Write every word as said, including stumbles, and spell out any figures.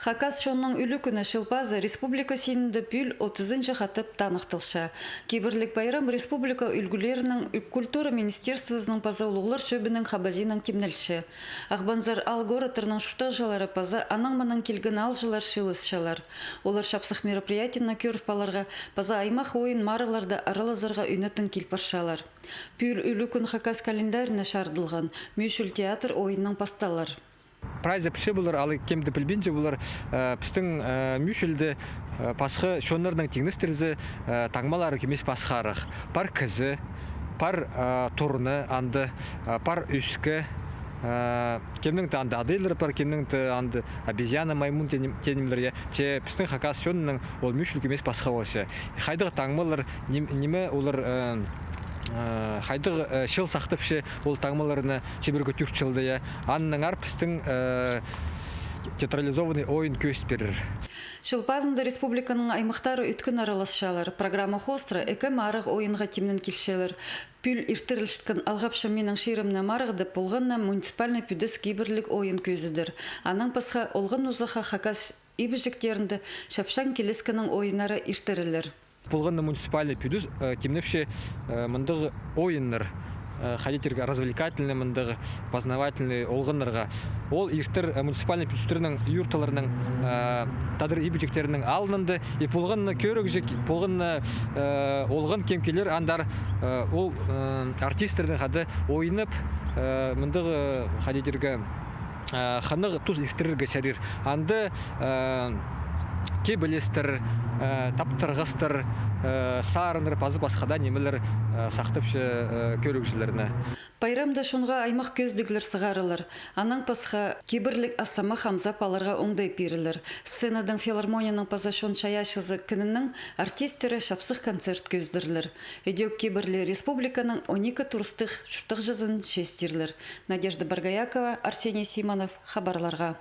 Хакас чонның ӱлӱкӱні Чыл пазы республика синінде пӱӱл отызынҷы хатап таныхталча. Кибірліг пайрам республика ӱлгӱлерінің, ӱ-, культура министерствозының паза улуғлар чӧбінің хабазиинаң тимнелче. Ағбанзар аал городтарының чуртағҷылары паза анаң-мынаң килген аалҷылар чыылысчалар. Олар чапсых мероприятиені кӧріп аларға паза аймах ойын-марығларда аралазарға ӱнетін кил парчалар. Пӱӱл ӱлӱкӱн хакас календарьына чарыдылған, мӱӱчіл театр ойыннаң пасталар. Прайзы пілче полар, алай кем дее пілбинче полар, э, пістің, э, мӱӱчілде, э, пасха чоннарнаң тиңнестірзе, э, таңмалары кӧмес пасхарах. Пар кізі, пар, э, турны анда, э, пар ӧскі, э, кемнің-де анда адайлар пар, кемнің-де анда обезьяна, маймун тенім-, тенімлер, я. Че пістің хакас чонның ол мӱӱчіл кӧмес пасха полча. Хайдағ таңмалар, ним-, ниме олар, э, э, хайдағ, э, чыл сахтапча ол таңмаларны чибіргі тӧрт чылда, я. Аннаңар пістің, э, театрализованный ойын кӧзіт пирер. Чыл пазында республиканың аймахтары ӧткін араласчалар. Программа хоостыра ікі марығ ойынға тимнен килчелер. Пӱӱл иртірілчеткен «Алғапчам минің чирімні» марығда полған на муниципальный пӱдес кибірліг ойын кӧзідер. Анаң пасха, олған узахха хакас ибіҷектерінде чапчаң килескеннің ойыннары иртірілер. Полған на муниципальный пӱдес, э, тимнепче, э, мындағ ойыннар, э, хайди тирге, развлекательный, мындағ познавательный олғаннарға. Ол иртер, э, муниципальный пӱдестернің, юрталарның, э, тадар ибіҷектерінің алнында, и полған на кӧрігҷі, полған на, э, олған кем килер, андар, э, ол, э, артисттернең хада ойнап, э, мындағ, э, хайди тирге, э, хынығ тус иртірерге чарир. Анда, э, кибелістер, э, таптырғастар, э, сарыннар, паза пасха даа нимелер, э, сахтапча, э, кӧрігҷілерні. Пайрамда чонға аймах кӧзідіглер сығарылар. Анаң пасха, кибірліг астамах амзап аларға оңдай пирілер. Сценадаң филармонияның паза чон чайаачызы кінінің артистері чапсых концерт кӧзідерлер. Ідӧк кибірлі республиканың он ікі турыстығ чуртағҷызын честирлер. Надежда Боргоякова, Арсений Симонов, хабарларға.